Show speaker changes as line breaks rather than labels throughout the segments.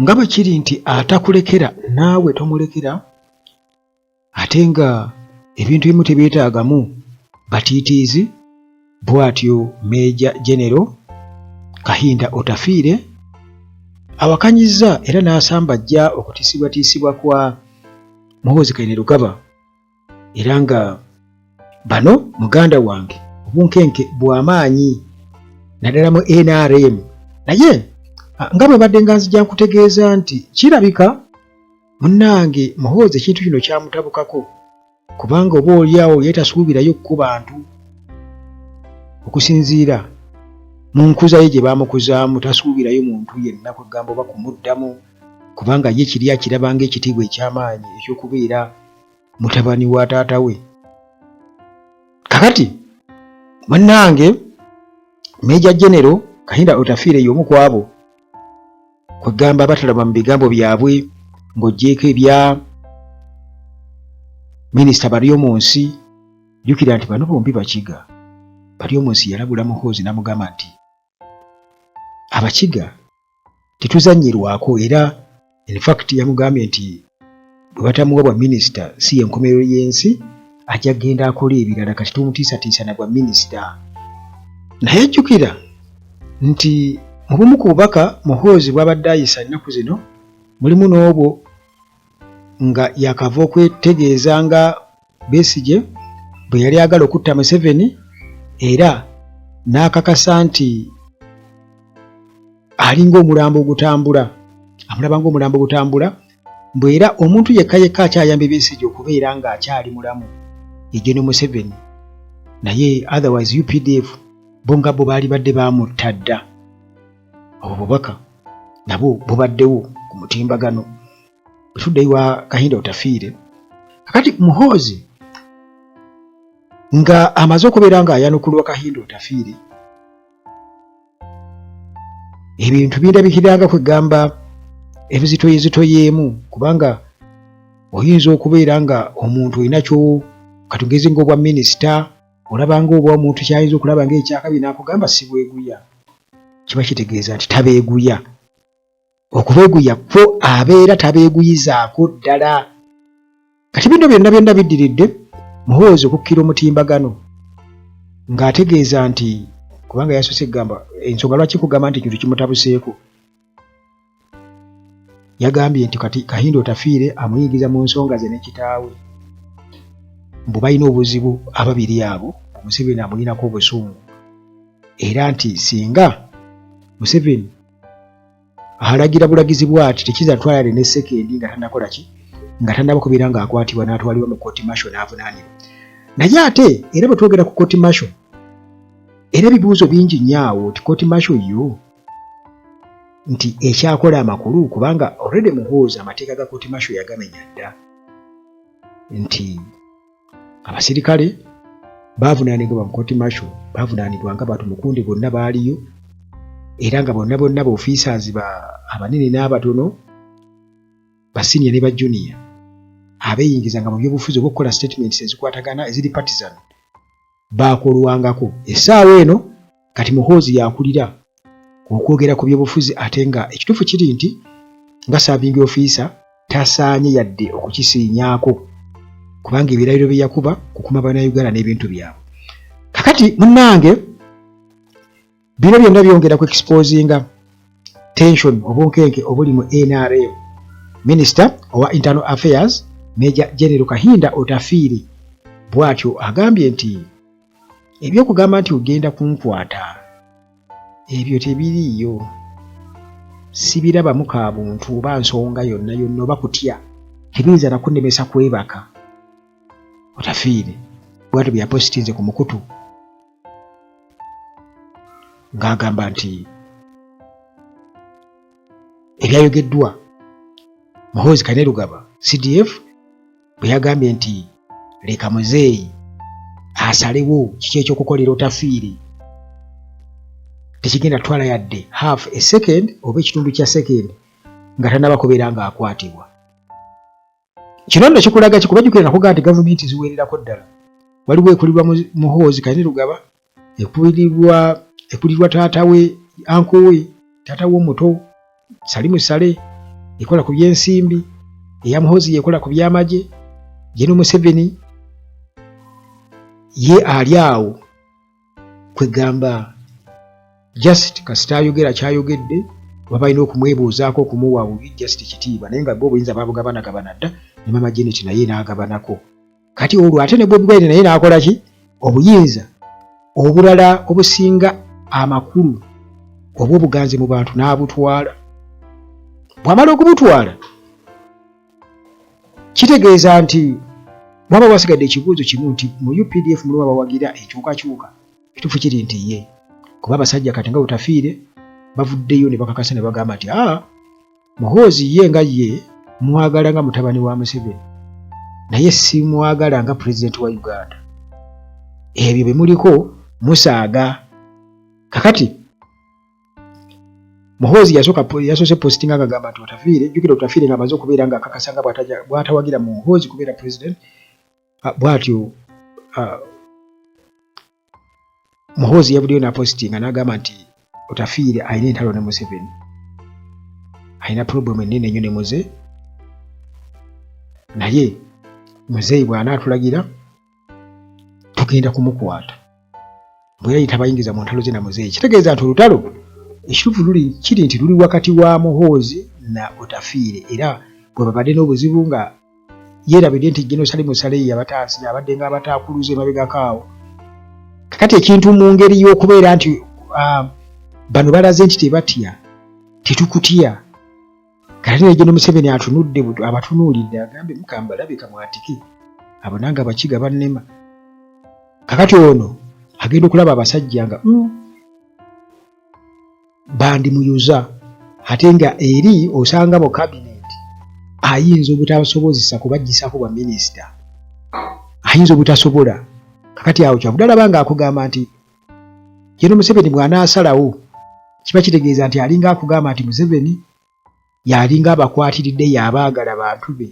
Nga bwe kiri nti atakulekera naawe tomulekera ate nga ebintu ebimu tebyetaagamu batiitiizi, bw'atyo Meeja Genero Kahinda Otafiire awakanyizza era n'asambajja okutiisibwatiisibwa kwa Muhoozi Kainerugaba. Era nga bano muganda wange obunkenke bw'amaanyi naddala mu NRM. Naye nga bwe badde nga nzija nkutegeeza nti kirabika munnange Muhoozi ekintu kino kyamutabukako kubanga oba olyawo ye tasuubirayo ku bantu okusinziira mu nkuza ye gye baamukuzaamu tasuubirayo muntu yenna kwegamba oba kumuddamu kubanga ye kiri akiraba ng'ekitiibwa eky'amaanyi eky'okubeera mutabani wa taata we. Kakati munnange Major General Kahinda Otafiire y'omu ku abo kwegamba abatalaba mu bigambo byabwe ng'oggyeeko ebya minisita Baryomunsi. Jjukira nti bano bombi Bakiga. Baryomunsi yalabula Muhoozi n'amugamba nti Abakiga tetuzannyirwako era in fact yamugambye nti bwe batamuwa bwa minisita si y'enkomerero y'ensi ajja kugenda akola ebirala kati tumutiisatiisa na bwa minisita. Naye jjukira nti mu bumu ku bubaka Muhoozi bw'abadde ayisa ennaku zino mulimu n'obwo nga yakava okwetegeeza nga Besigye bwe yali agala okutta Museveni era n'akakasa nti alinga omulambo ogutambula, amulaba ng'omulambo ogutambula mbu era omuntu yekka yekka akyayambye Besigye okubeera ng'akyali mulamu ye Gen Museveni, naye otherwise UPDF bo nga bo baali badde baamutta dda. Obwo bubaka nabwo bubaddewo ku mutimbagano. Bwe tuddayo wa Kahinda Otafiire, kakati Muhoozi nga amaze okubeera ng'ayanukulwa Kahinda Otafiire, ebintu bindabikiranga kwegamba ebizitoyezitoyeemu, kubanga oyinza okubeera nga omuntu olina kyo katugeze ng'obwa minisita olaba ng'obwa omuntu kyayinza okulaba ng'ekyakabi n'akugamba sibweguya, kiba kitegeeza nti tabeeguya. Okubeeguya kwo abeera tabeeguyizaako ddala. Kati bino byonna byonna biddiridde Muhoozi okukkira omutimbagano ng'ategeeza nti kubanga yasoose kugamba ensonga lwaki nkugamba nti ekintu kimutabuseeko, yagambye nti kati Kahinda Otafiire amuyingiza mu nsonga ze ne kitaawe mbu balina obuzibu ababiri abo, Museveni amulinako obusungu era nti singa Museveni alagira bulagizi bwati tekiza twala yadde ne sekendi nga tannakola ki nga tannaba kubeera ng'akwatibwa n'atwalibwa mu kooti masho n'avunaanibwa. Naye ate era bwe twogera ku kooti masho era ebibuuzo bingi nnyo awo nti kooti masho yo nti ekyakola amakulu kubanga already Muhoozi amateeka ga kooti masho yagamenya dda nti Abasirikale baavunaanibwa mu kooti martial, baavunaanibwa nga batumukunde bonna baaliyo era nga bonna bonna ba officers ba abanene n'abatono, ba senior ne ba junior abeeyingizanga mu byobufuzi oba okukola statements ezikwatagana eziri partisan baakolwangako. Essaawa eno kati Muhoozi y'akulira okwogera ku byobufuzi ate nga ekituufu kiri nti nga serving officer tasaanye yadde okukisiinyaako kubanga ebirayiro bye yakuba kukuma Bannayuganda n'ebintu byabwe. Kakati munnange bino byonna byongera ku exposinga tension obunkenke obuli mu NRM. Minisita owa Internal Affairs Major General Kahinda Otafiire bw'atyo agambye nti eby'okugamba nti ogenda kunkwata ebyo tebiriiyo, sibirabamu ka buntu oba nsonga yonna yonna oba kutya, tebiyinza na kunnemesa kwebaka. Otafiire bw'atyo bwe yapositinze ku mukutu ng'agamba nti ebyayogeddwa Muhoozi Kainerugaba CDF bwe yagambye nti leka muzeeyi asalewo kiki ekyokukolera Otafiire tekigenda kutwala yadde half a second oba ekitundu kya second nga tanaba kubeera ng'akwatibwa. Kino nno kikulaga ki? Kuba jjukira nakugaa nti gavumenti ziwererako ddala. Waliwo ekulirwa Muhoozi Kainerugaba, ekulirwa taata we, anko we, taata we omuto Salimu Saleh. ekola ku byensimbi, eya Muhoozi yekola ku byamagye. General Museveni ye ali awo kwegamba just kasita ayogera kyayogedde oba balina okumwebuuzaako okumuwa bubi just kitiibwa, naye nga bo obuyinza babugabanagabana dda ne Mama Janet naye n'agabanako. Kati olwo ate ne Bobi Wine naye n'akola ki? Obuyinza obulala obusinga amakulu oba obuganzi mu bantu n'abutwala. Bw'amala okubutwala kitegeeza nti waba wasigadde ekibuuzo kimu nti mu UPDF mulimu abawagira enkyukakyuka. Ekituufu kiri nti ye, kuba abasajja kati nga Otafiire bavuddeyo ne bakakasa ne bagamba nti aa Muhoozi ye nga ye mwagala nga mutabani wa Museveni, naye simwagala nga pulezidenti wa Uganda. Ebyo bye muliko musaaga. Kakati Muhoozi yasooka yasoose positinga ng'agamba nti Otafiire, jjukira Otafiire ng'amaze okubeera ng'akakasa nga bw'atawagira Muhoozi kubeera pulezidenti, bw'atyo Muhoozi yavuddeyo n'apositinga n'agamba nti Otafiire alina entalo ne Museveni, alina pulobulemu ennene ennyo ne Muze, naye Muzeeyi bw'anaatulagira tugenda kumukwata. Bwe yali tabayingiza mu ntalo ze na Muzeeyi, kitegeeza nti olutalo ekituufu luli kiri nti luli wakati wa Muhoozi na Otafiire, era bwe babadde n'obuzibu nga yeerabidde nti General Salim Saleh yabataasi abadde nga abataakuluza emabegako awo. Kakati ekintu mu ngeri y'okubeera nti bano balaze nti tebatya, tetukutya. Kati ne General Museveni atunudde abatunuulidde agambye mukamba labika mwatike abo nange abakiga bannema. Kakati ono agenda okulaba abasajja nga bandimuyuza, ate nga eri osanga mu kabineti ayinza obutasobozesa kubaggyisako bwa minisita, ayinza obutasobola. Kakati awo kyavudde alaba nga akugamba nti General Museveni bw'anaasalawo kiba kitegeeza nti alinga akugamba nti Museveni y'alinga abakwatiridde, y'abaagala bantu be,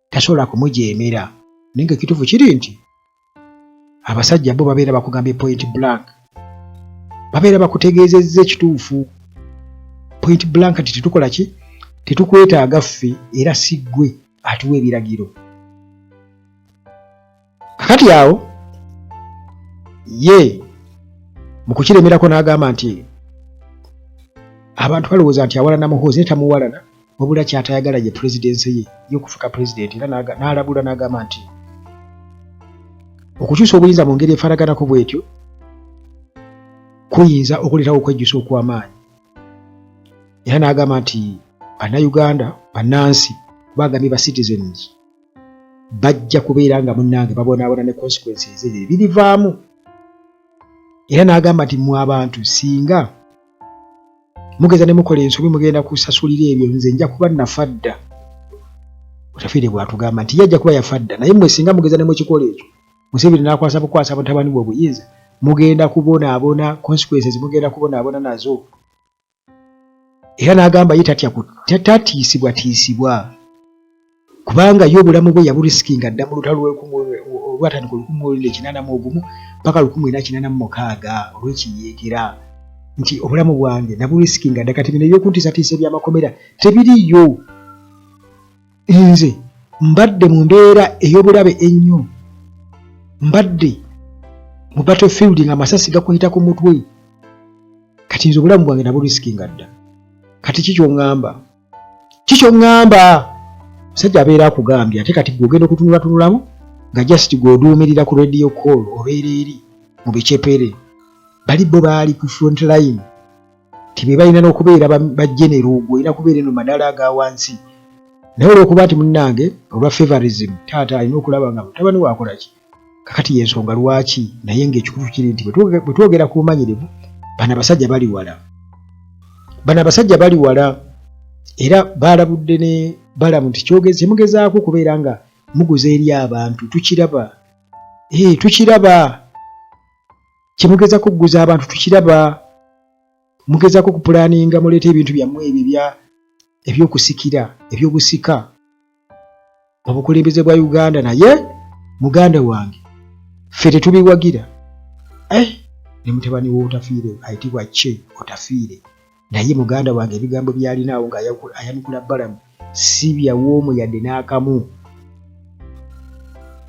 tasobola kumujeemera. Naye nga ekituufu kiri nti abasajja bo babeera bakugambye point blank, babeera bakutegeezezza ekituufu point blank nti tetukola ki, tetukwetaaga ffe, era si ggwe atuwa ebiragiro. Kakati awo ye mu kukiremerako n'agamba nti abantu balowooza nti awalana Muhoozi, naye tamuwalana, wabula kyatayagala ye pulezidenti ye y'okufuuka pulezidenti, era n'alabula n'agamba nti okukyusa obuyinza mu ngeri efaanaganako bw'etyo kuyinza okuleetawo okwejjusa okw'amaanyi, era n'agamba nti bannayuganda bannansi bagambye ba citizens bajja kubeera nga munnange babonaabona ne consequences ezo ebirivaamu, era n'agamba nti mwe abantu singa mugeza ne mukola ensobi mugenda kusasulira ebyo, nze nja kuba nafa dda. Otafiire bw'atugamba nti ye ajja kuba yafa dda, naye mmwe singa mugeza ne mukikola ekyo, Museveni n'akwasa bukwasa mutabani we obuyinza, mugenda kubonaabona consequences, mugenda kubonaabona nazo. Era n'agamba ye tatya tatiisibwatiisibwa kubanga ye obulamu bwe yabulisikinga dda mu lutalo olwatandika 1981 paka 1986 olw'ekiyeekera, nti obulamu bwange nabulisikinga dda, kati bino ebyokuntiisatiisa eby'amakomera tebiriiyo. Nze mbadde mu mbeera ey'obulabe ennyo, mbadde mu battlefield nga amasasi gakuyita ku mutwe, kati nze obulamu bwange nabulisikinga dda, kati ki ky'oŋŋamba? Ki ky'oŋŋamba? Musajja abeera akugambye, ate kati gwe ogenda okutunulatunulamu nga just gwe oduumirira ku radio call, obeera eri mu bicepere, bali bo baali ku front line, ti be balina n'okubeera ba general, gwe olina kubeera eno madaala aga wansi. Naye olw'okuba nti munnange olwa favorism, taata alina okulaba nga mutabani we akola ki, kakati y'ensonga lwaki. Naye ng'ekikulu kiri nti bwe twogera ku bumanyirivu, bano abasajja bali wala, bano abasajja bali wala, era baalabudde ne Balamu nti kyemugezaako okubeera nga muguza eri abantu tukiraba, tukiraba, kyemugezaako okuguza abantu tukiraba, mugezaako okupulaninga muleete ebintu byammwe ebyo ebyokusikira ebyobusika mu bukulembeze bwa Uganda, naye muganda wange ffe tetubiwagira. Ne mutabani w'Otafiire ayitibwa Che Otafiire, naye muganda wange ebigambo by'alinaawo ng'ayanukula Balamu si byawoomu yadde n'akamu.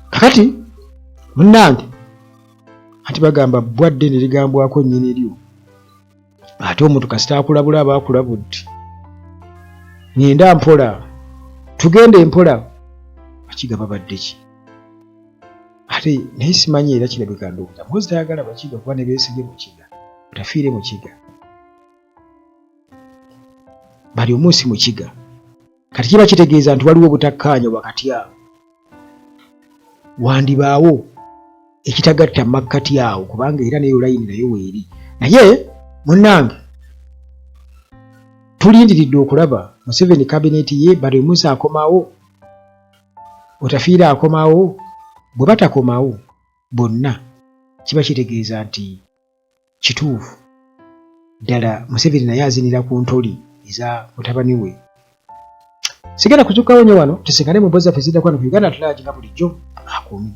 Kakati munnange, anti bagamba bbwa ddene ligambwako nnyini lyo, ate omuntu kasita akulabula aba akulabudde. Ŋŋenda mpola, tugende mpola. Bakiga babadde ki ate? Naye simanyi, era kirabika ndowooza Muhoozi tayagala Bakiga, kuba ne Besigye Mukiga, Otafiire Mukiga, bali omunsi Mukiga. Kati kiba kitegeeza nti waliwo obutakkaanya wakati awo, wandibaawo ekitagatta makkati awo, kubanga era neyo layini nayo weeri. Naye munnange, tulindiridde okulaba Museveni kabineeti ye, bali omunsi akomawo, Otafiire akomawo. Bwe batakomawo bonna, kiba kitegeeza nti kituufu ddala Museveni naye azinira ku ntoli eza mutabani we. Sigenda kuzukkawo nnyo wano, tusinkane mu mboozi zaffe eziddako wano ku Uganda at Large nga bulijjo. Akuumi.